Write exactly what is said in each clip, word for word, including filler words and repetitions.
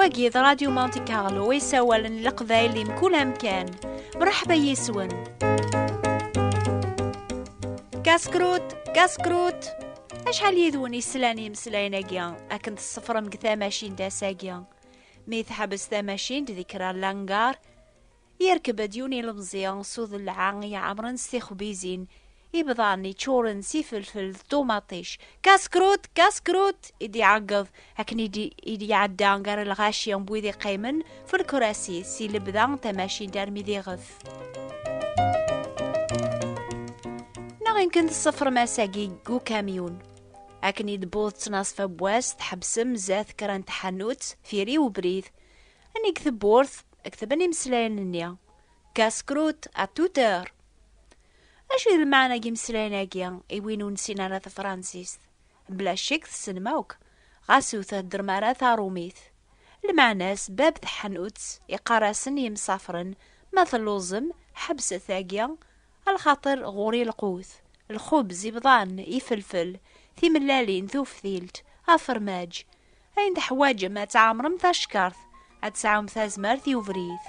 Agi d Radio Monte Carlo, isawalen n Leqbayel di mkul amkan. Mreḥba yis-wen. Kaskrut, kaskrut! Acḥal yid-wen islan i imeslayen-agi, akken tessefrem deg tamacint ass-agi? Mi teḥbes tamacint di kra n langar, yerkeb-d yiwen ilemẓi s udelɛa iɛemren s tixbizin, ibḍan iččuren s ifelfel d ṭumaṭic. Kaskrut, kaskrut! I d-iɛeggeḍ akken i d-, i d-iɛedda gar lɣaci n wid iqqimen f lkurasi si lebda n tamacint armi d iɣef. Neɣ imken tessefrem ass-agi deg ukamyun. Akken i d-tewweḍ ttnaṣfa n wass, tḥebsem zdat kra n tḥanut, tiri ubrid. Nnig tewwurt, ketben imeslayen-nni. Kaskrut à toute heure. Acu i d lmeɛna n yimeslayen-agi i win ur nessin ara tafransist? Bla ccek tessnem akk, ɣas ur theddrem ara tarumit. Lmeɛna-s, bab tḥanut iqqar-asen i yimsafren: "Ma telluẓem, ḥebset-agi, alaxaṭer ɣur-i lqut, lxubz, ibḍan, ifelfel, timellalin, tuftilt, afermaǧ, ayen teḥwaǧem ad tɛemrem tacekkart, ad tesɛum tazmert i ubrid."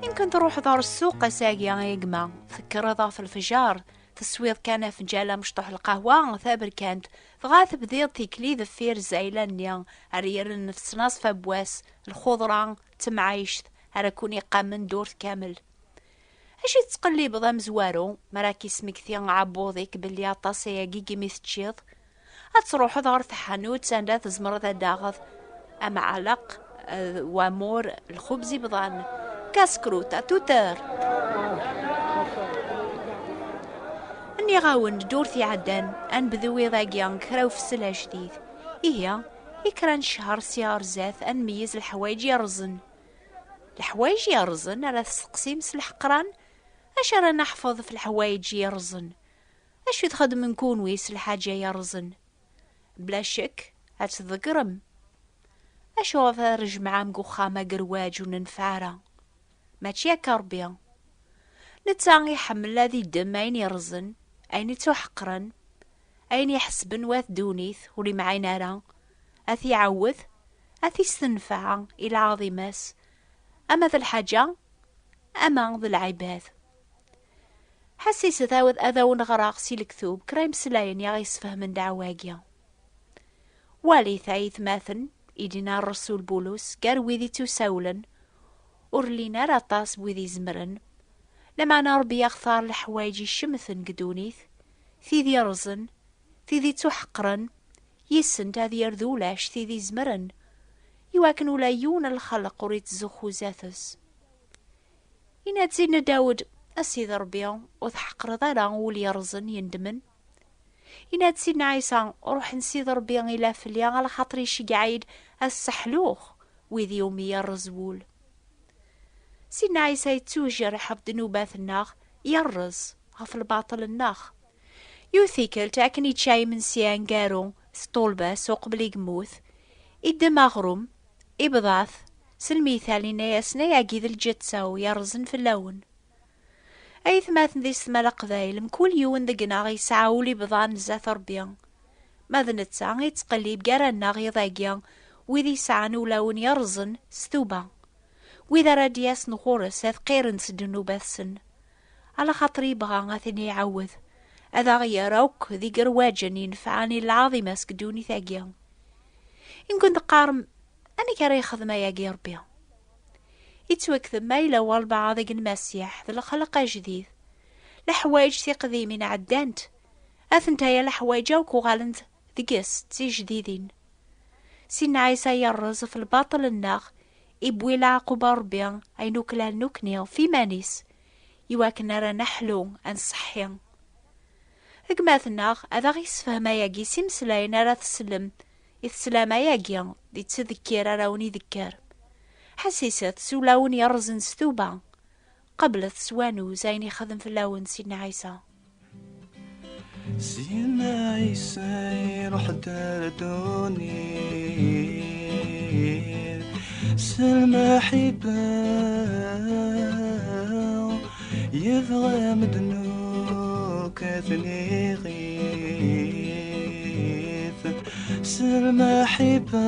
Imken truḥeḍ ɣer ssuq ass-agi, a gma, tekkreḍ ɣef lefjer, teswiḍ kan afenǧal amecṭuḥ n lqahwa taberkant, dɣa tebdiḍ tikli deffir zzayla-nni ara yerren nnefs n aṣfa n wass, lxuḍra, temɛict ara ken-iqammen ddurt kamel. Acu i tettqellibeḍ amezwaru mi ara k-ismekti aɛebbuḍ-ik belli aṭas ayagi i mi teččiḍ? Ad truḥeḍ ɣer tḥanut anda tzemreḍ ad d-taɣeḍ ameɛlaq, eh, wamur, lxubz, ibḍan. Kaskrut à toute heure. Nniɣ-awen-d ddurt iɛeddan, anebdu iḍ-agi deg kra ufessel ajdid. Ihi, i kra n ccher sya ɣer zdat, ad nmeyyez leḥwayeǧ yerrẓen. Leḥwayeǧ yerrẓen ara testeqsim s leḥqran? Acu ara neḥfeḍ ɣef leḥwayeǧ yerrẓen? Acu i txedmem kunwi s lḥaǧa yerrẓen? Bla ccek, ad tḍeggrem. Acu ɣef ara tjemɛem deg uxxam agerwaǧ ur nenfeɛ ara? Mačči akka Ṛebbi. Netta iḥemmel ad iddem ayen yerrẓen, ayen ittuḥeqren, ayen iḥesben wat ddunit ur imɛin ara, ad t-iɛawed, ad t-istenfeɛ i lɛaḍima-s, ama d lḥaǧa, ama d lɛibad. Ḥessiset ad, ad awen-ɣreɣ si lektub kra imeslayen i aɣ-yesfehmen ddeɛwa-agi. Walit, ay atmaten, i d-yenna Rrasul Bulus gar wid ittusawlen, ur llin ara aṭas n wid izemren, lameɛna Ṛebbi yextar leḥwayeǧ icemten deg ddunit, tid yerrẓen, tid ittuḥeqren, yis-sent ad yerr d ulac tid izemren, iwakken ula yiwen n lxelq ur ittzuxxu zdat-s. Yenna-d Sidna Dawed: "A Sidi Ṛebbi, ur tḥeqqreḍ ara ul yerrẓen yendmen." Yenna-d Sidna Ɛisa: "Ṛuḥ n Sidi Ṛebbi ila fell-i, alaxaṭer iceggeɛ-iyi-d ad sseḥluɣ wid iwumi yerreẓ wul." Sidna Ɛisa yettujreḥ ɣef ddnubat-nneɣ, yerreẓ ɣef lbaṭel-nneɣ. Yiwet tikkelt, akken yečča imensi aneggaru s ṭṭulba-s uqbel i yemmut, iddem aɣrum, ibḍa-t, s lmital, yenna-yasen: "Ayagi d lǧetta-w yerrẓen fell-awen." Ay atmaten d yessetma Leqbayel, mkul yiwen deg-neɣ yesɛa ul ibḍan zdat Ṛebbi. Ma d netta, ittqellib gar-aneɣ iḍ-agi wid yesɛan ulawen yerrẓen s tuba, wid ara d-yasen ɣur-s ad qqiren s ddnubat-sen, alaxaṭer yebɣa ad ten-iɛawed, ad aɣ-yerr akk d igerwaǧen inefɛen i lɛaḍima seg ddunit-agi. Imken teqqarem: "Amek ara yexdem ayagi Ṛebbi?" Ittwakteb ma yella walbeɛḍ deg Lmasiḥ d lxelq ajdid. Leḥwayeǧ tiqdimin ɛeddant, atentaya leḥwayeǧ akk uɣalent deg-s d tijdidin. Sidna Ɛisa yerreẓ ɣef lbaṭel-nneɣ, iwwi leɛqub n Ṛebbi ay nuklal nekni ɣef iman-is, iwakken ara neḥlu, ad nṣeḥḥi. Gma-tneɣ ad aɣ-yessefhem ayagi s imeslayen ara teslem i teslam ayagi di ttdekkir ara wen-idekker. Ḥessiset s ulawen yerrẓen s tuba. Qeblet s wanuz ayen ixdem fell-awen Sidna Ɛisa. Sidna Ɛisa iruḥ-d ar ddunit s lmaḥibba, yebɣa medden akk ad ten-iɣid. S lmaḥibba,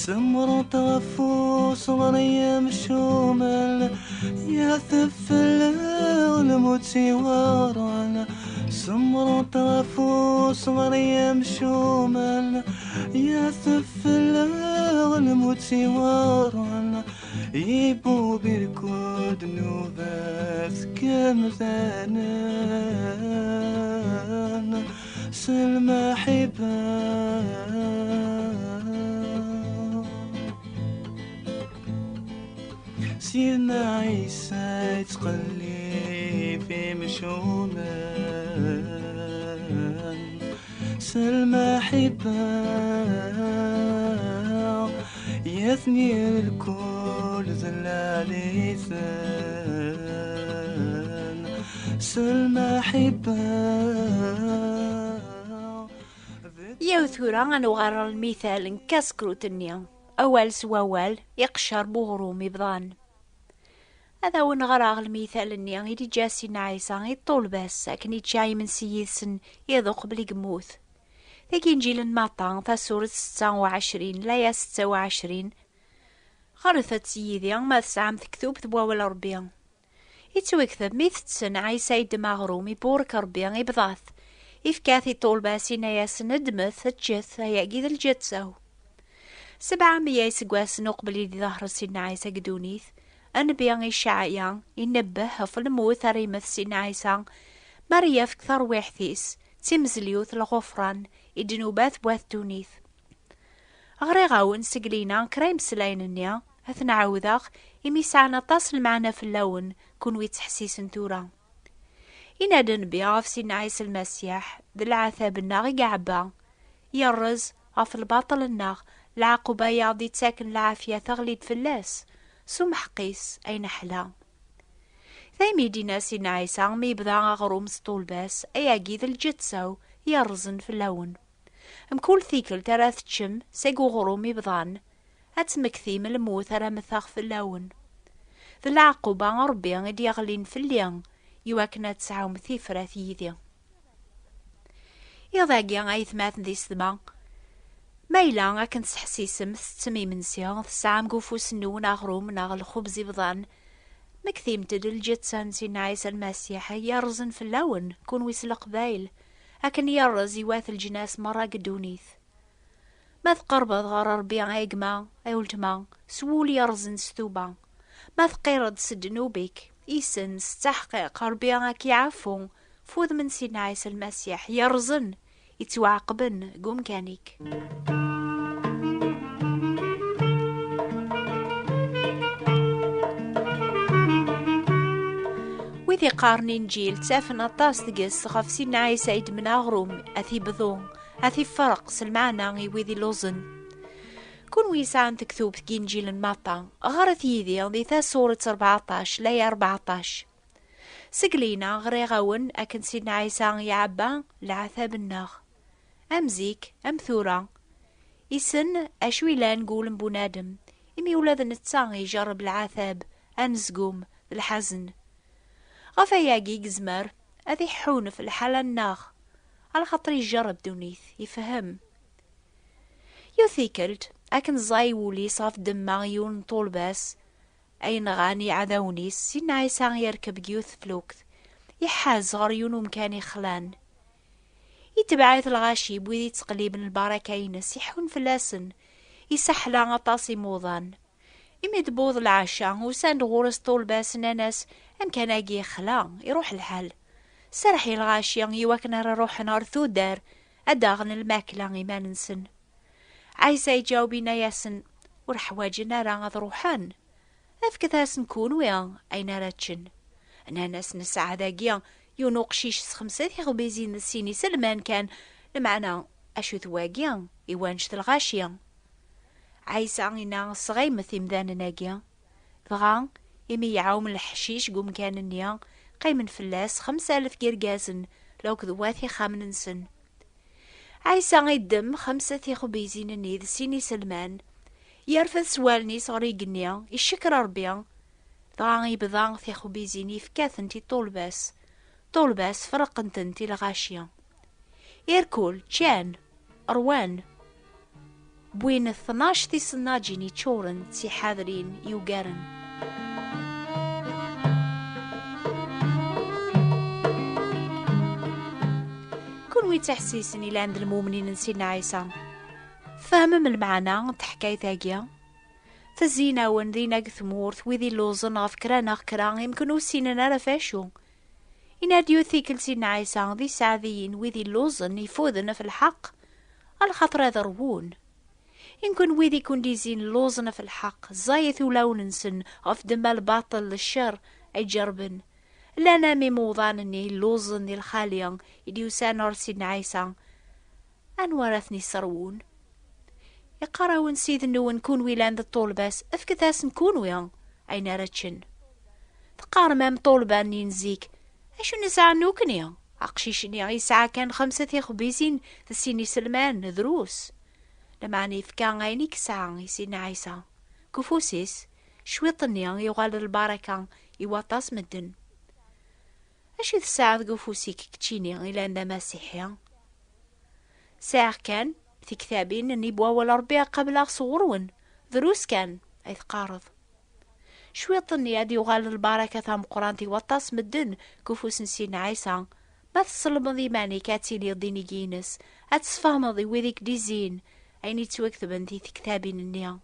semmṛent ɣef usɣar yemcumen, ya tefleɣ lmut iweɛṛen. Semmṛent ɣef usɣar yemcumen, ya tefleɣ lmut iweɛṛen. Ibubb irkul ddnubat kemzanen s lmaḥibba. Sidna Ɛisa yettqellib imcumen s lmaḥibba, yatni lkul d lɛali-ten s lmaḥibba. Yaw tura ad nuɣal ɣer lmital n kaskrut-nni, awal s wawal, iqeccer buɣrum ibḍan. Ad awen-ɣreɣ lmital-nni i d-iǧǧa Sidna Ɛisa i ṭṭulba-s akken ičča imensi yid-sen iḍ uqbel i yemmut. Deg Inǧil n Maṭa, tasuret setta u ɛecrin, laya setta u ɛecrin. Ɣret-tt yid-i ma tesɛam tektubt n wawal Ṛebbi. Ittwekteb mi tetten Ɛisa yeddem aɣrum, iburek Ṛebbi, ibḍa-t, ifka-t i ṭṭulba-s, inna-yasen: "Ddmet, ččet, ayagi d lǧetta-w." Sebɛa meyya iseggasen uqbel i d-iḍher Sidna Ɛisa deg ddunit, nnbi Icɛaya inebbeh ɣef lmut ara yemmet Sidna Ɛisa, mi ara yefk tarwiḥt-is d timezliwt, lɣufran i ddnubat n wat ddunit. Ɣriɣ-awen seg lina kra imeslayen-nni, ad ten-ɛawdeɣ, imi sɛan aṭas n lmeɛna fell-awen, kunwi ttḥessisen tura. Yenna-d nnbi ɣef Sidna Ɛisa Lmasiḥ d leɛtab-nneɣ i iɛebba, yerrez ɣef lbaṭel-nneɣ, lɛaquba i aɣ-d-ittaken lɛafya teɣli-d fell-as, s umḥeq-is ay neḥla. Daymi i d-yenna Sidna Ɛisa mi yebda aɣrum s ṭṭulba-s, ayagi d lǧetta-w yerrẓen fell-awen. Mkul tikkelt ara teččem seg uɣrum ibḍan, ad tmektim lmut ara mmteɣ fell-awen. D leɛquba n Ṛebbi i d-yeɣlin fell-i, iwakken ad tesɛum tifrat yid-i. Iḍ-agi, aytmaten d isetma, ma yella akken tesḥessisem, tettem imensi, tesɛam deg ufus-nwen aɣrum neɣ lxubz ibḍan, mektimt-d lǧetta n Sidna Ɛisa Lmasiḥ yerrẓen fell-awen, kunwi s Leqbayel, akken yerreẓ i wat leǧnas merra deg ddunit. Ma tqerrbeḍ ɣer Ṛebbi, ay gma, ay weltma, s wul yerrẓen s tuba, ma teqqireḍ s ddnub-ik, isem, s ttaḥqiq, Ṛebbi ad k-iɛeffu, f wudem n Sidna Ɛisa Lmasiḥ yerrẓen, ittwaɛeqben deg umkan-ik. Wid iqqaren Inǧil ttafen aṭas deg-s ɣef Sidna Ɛisa yeddmen aɣrum, ad t-ibḍu, ad t-ifreq s lmeɛna i wid illuẓen. Kunwi yesɛan tektubt deg Inǧil n Maṭa, ɣret yid-i di tasuret rbeɛṭac, laya rbeɛṭac. Seg lina ɣriɣ-awen akken Sidna Ɛisa iɛebba leɛtab-nneɣ. Am zik, am tura. Issen acu yellan deg wul n bunadem, imi ula d netta ijerreb leɛtab, anezgum, d lḥazen. Ɣef wayagi i yezmer ad iḥunef lḥala-nneɣ, alaxaṭer ijerreb ddunit, ifhem. Yiwet tikkelt, akken ẓẓay wul-is ɣef ddemma n yiwen n ṭṭulba-s, ay nɣan iɛdawen-is, Sidna Ɛisa yerkeb deg yiwet teflukt, iḥaz ɣer yiwen umkan ixlan. Itbeɛ-it lɣaci n wid yettqelliben lbaraka-ines, iḥun fell-asen, isaḥla aṭas imuḍan. Imi d-tewweḍ lɛecca, usan-d ɣur-s ṭṭulba-s, nnan-as: "Amkan-agi ixla, iruḥ lḥal. Serreḥ i lɣaci iwakken ara ruḥen ɣer tuddar, ad d-aɣen lmakla iman-nsen." Ɛisa iǧaweb, inna-yasen: "Ur ḥwaǧen ara ad ruḥen. Afket-asen kunwi ayen ara ččen." Nnan-as: "Nesɛa dagi yiwen uqcic s xemsa tixbizin d sin iselman kan, lmeɛna acu-t wagi i wanect lɣaci?" Ɛisa inna: "Sɣimet imdanen-agi." Dɣa, imi iɛum leḥcic deg umkan-nni, qqimen fell-as xemsa alef n yirgazen, la akked wat ixxamen-nsen. Ɛisa iddem xemsa tixbizin-nni d sin iselman, yerfed s wallen-is ɣer igenni, icekkeṛ Ṛebbi, dɣa ibḍa tixbizin, yefka-tent i ṭṭulba-s. Ṭṭulba-s ferqen-tent i lɣaci. Irkul ččan, ṛwan, wwin tnac tisennaǧin yeččuren d tiḥadrin yugaren. Kunwi d tiḥessisen ilan d lmumnin n Sidna Ɛisa, tfehmem lmeɛna n teḥkayt-agi? Tezzin-awen dinna deg tmurt wid illuẓen ɣef kra neɣ kra, imken ur ssinen ara ɣef acu. Yenna-d yiwet tikkelt Sidna Ɛisa, d iseɛdiyen wid illuẓen ifuden ɣef lḥeqq, alaxaṭer ad ṛwun. Imken wid i ken-d-izzin lluẓen ɣef lḥeqq, ẓẓayet ulawen-nsen ɣef ddemma lbaṭel d ccer ay ǧerben. Llan am imuḍan-nni illuẓen di lxali i d-yusan ɣer Sidna Ɛisa. Anwa ara ten-isserwun? Iqqar-awen Ssid-nwen, kunwi llan d ṭṭulba-s, fket-asen kunwi ayen ara ččen. Teqqarem am ṭṭulba-nni n zik, acu nesɛa nukni? Aqcic-nni yesɛa kan xemsa tixbizin d sin iselman, drus. Lameɛna yefka ayen i yesɛa i Sidna Ɛisa. Deg ufus-is, cwiṭ-nni yuɣal d lbaraka i waṭas medden. Acu i tesɛiḍ deg ufus-ik keččini ilan d amasiḥi? Sɛiɣ kan tiktabin-nni n wawal Ṛebbi qableɣ sɣur-wen, drus kan ay teqqareḍ. Cwiṭ-nni ad yuɣal d lbaraka tameqqrant i waṭas medden deg ufus n Sidna Ɛisa. Ma tselmeḍ iman-ik ad tiliḍ d inigi-ines, ad tesfehmeḍ i wid i k-d-izzin ayen yettwaketben di tektabin-nni.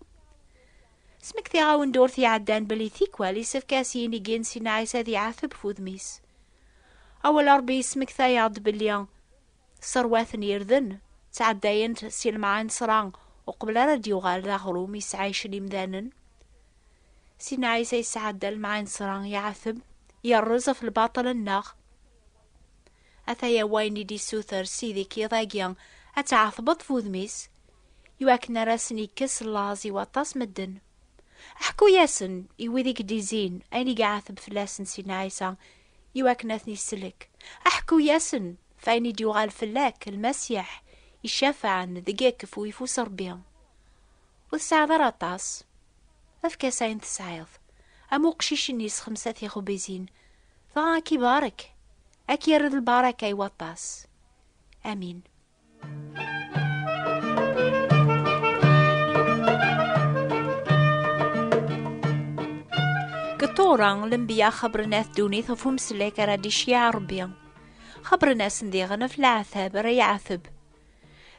Smektiɣ-awen-d ur t-iɛeddan belli tikwal isefk-as yinigi n Sidna Ɛisa ad iɛateb f udem-is. Awal Ṛebbi yesmekta-yaɣ-d belli sserwaten irden, ttɛeddayen-d si lemɛansra uqbel ara d-yuɣal d aɣrum yesɛaycen imdanen. Sidna Ɛisa yesɛedda lemɛansra, iɛateb, yerrez ɣef lbaṭel-nneɣ. Ataya wayen i d-issuter Ssid-ik iḍ-agi, ad tɛetbeḍ f udem-is, iwakken ara sen-ikkes laẓ i waṭas medden. Ḥku-yasen i wid i k-d-izzin ayen i iɛateb fell-asen Sidna Ɛisa, iwakken ad ten-isellek. Ḥku-yasen f ayen i d-yuɣal fell-ak Lmasiḥ, icafɛen deg-k f uyeffus Ṛebbi. Ur tesɛiḍ ara aṭas. Efk-as ayen tesɛiḍ, am uqcic-nni s xemsa tixubizin, dɣa ad k-ibarek, ad k-yerr d lbaraka i waṭas. Amin. Deg ṭṭura, lenbiya xebbren at ddunit ɣef umeslak ara d-iceyyeɛ Ṛebbi. Xebbren-asen diɣen ɣef leɛtab ara yeɛteb.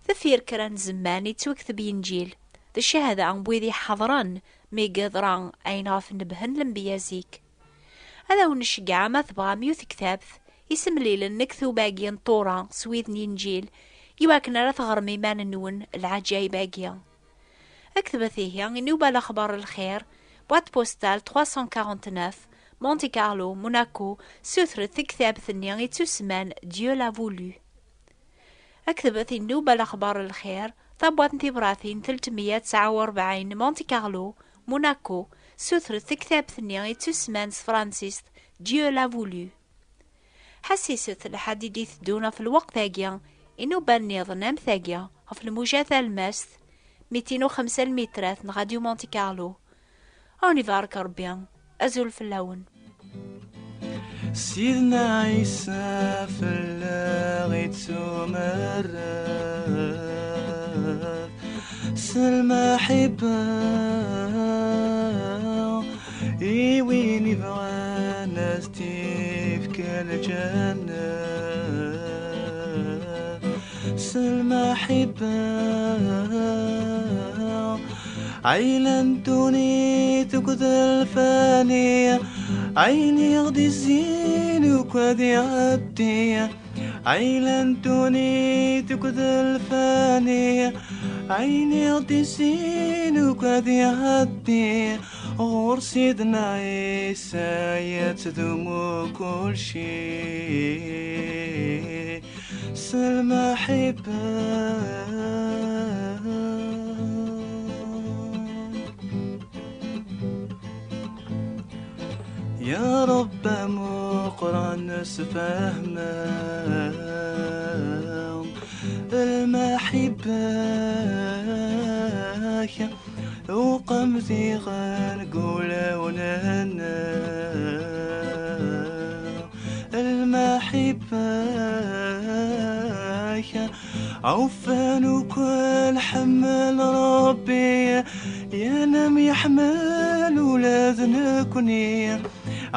Deffir kra n zzman, yettwakteb Yenǧil d cchada n wid iḥeḍren mi yeḍra ayen ɣef nebhen lenbiya zik. Ad awen-nceggeɛ, ma tebɣam, yiwet tektabt isemlilen lektub-agi n Ṭura s wid n Yenǧil, iwakken ara teɣrem iman-nwen lɛaǧayeb-agi. Ktbet ihi i nnuba Lexbar Lxir, boîte postale trois cent quarante-neuf, Monte Carlo, Monaco, sutret tektabt-nni ittusemman Dieu l'a voulu. Ktbet i nnuba Lexbar Lxir, tabwaṭ n tibratin telt meyya tesɛa u rebɛin, Monte Carlo, Monaco, sutret tektabt-nni ittusemman s tefransist Dieu l'a voulu. Ḥassiset lḥedd i d-iteddun ɣef lweqt-agi, i nnuba nniḍen am tagi, ɣef lmuja talmast, mitin u xemsa lmitrat n Radio Monte Carlo. Ad wen-ibarek Ṛebbi. Azul fell-awen. Sidna Ɛisa fell-aɣ ittumerrad s lmaḥibba, i win ibɣan ad s-tifk lǧenna. S lmaḥibba, ɛila n ddunit akked lfani, ayen i ɣ-d-izzin akk ad iɛeddi. Ɛila n ddunit akked lfani, ayen i ɣ-d-izzin akk ad iɛeddi. Ɣur Sidna Ɛisa yettdumu kulci. S lmaḥibba. Ya Ṛebbi amuqran, sfehmeɣ lmaḥibba-k. Uqem diɣen deg wulawen-nneɣ. Lmaḥibba-k Awfan ukan ḥemmel Ṛebbi, yenem yeḥmel ula d nekni.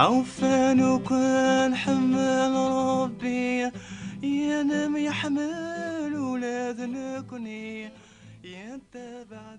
Awfan ukan ḥemmel Ṛebbi, yenem yeḥmel ula d nekni. Yentabaɛ